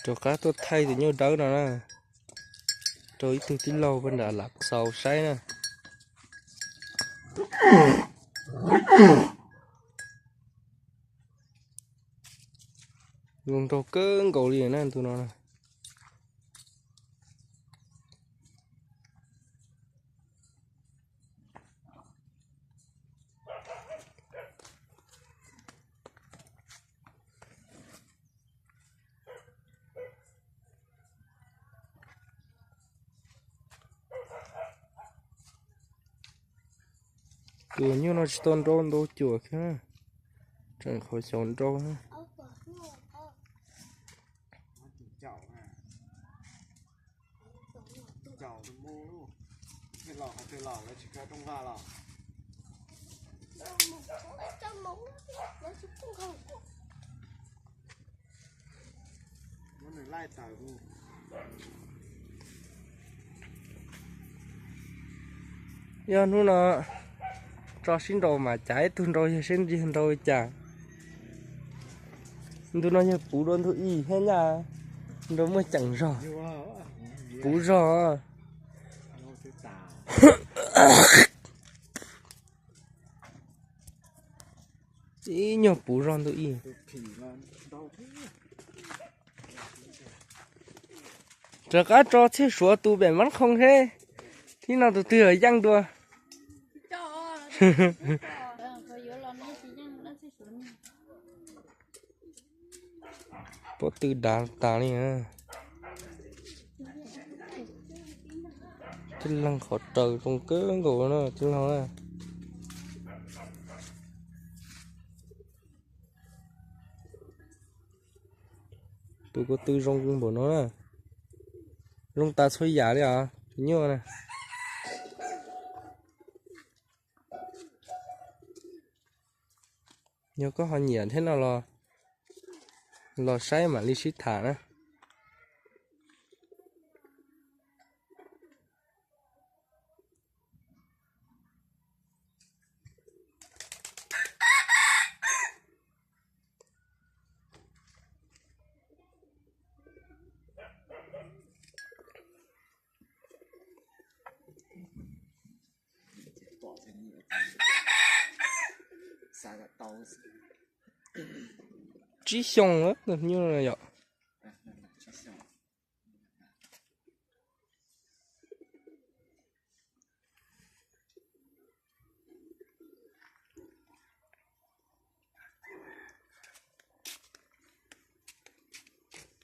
Rov qab tuaj thaij tus nyuj dawb no na, rau ib tug tij laug pag nram Lav Xaus saib na. Zoo nraug kawg nkaus li na tus no na. Tus nyuj no tsis tau nrau ntau cuam kiag, tseem qhov xyaum nrau. Yog hnub no tso sib nraus mas cav ib tug nrau yog seb yog nrau li cas. Ntu no yog puv dua ntu ib thiab nyaj, nrau muaj ceem zog, puv zog. Ib nyuag puv zog ntu ib. Rov qab tso txhiaj suav tus pem mab qhoo seb, thib no tus twg yeej dua. Pob tw dav tas li. Tij laug qhov raws zoo kawg nkaus na tij laug na. Tus ko tw zoo npaum no na, zoo tas txhua yam li os tus nyuj na. Yog koj ho nyiam thiab no los, los saib mam li sib tham na. Tsib xyoos nyuj yom.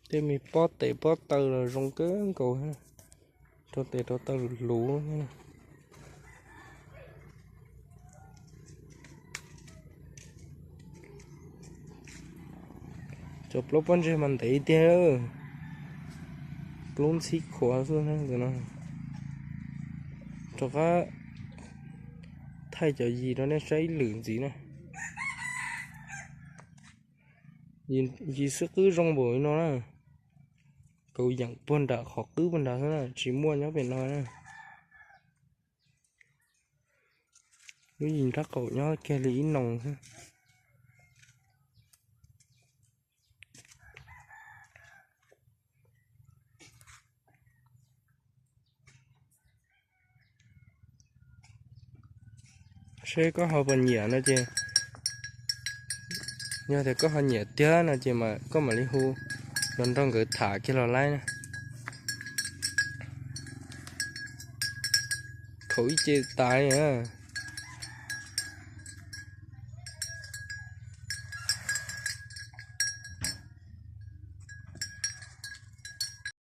Tej me pob tes pob taw los zoo kawg nkaus, rau tes rau taw luv luv. Cov plaub pob ntseg mas ntev tiag, plaub ntxhib khuav xwb no. Rov qab thaij cov yis rau nej saib ib lwm ntxiv na. Yis xwb qwb zoo npaum li no na. Kaus yeem puag nram qhov qwb puag nrad xwb na, tsis muaj nyob pem no na. Lub yis nrab qaum nyob kiag li ib noos xwb. Seb koj ho puas nyiam no ces, yog tias koj ho nyiam tiag no ces koj mam li hu los nrog nkawd tham kiag los laib na. Khaum ib ce tas li na.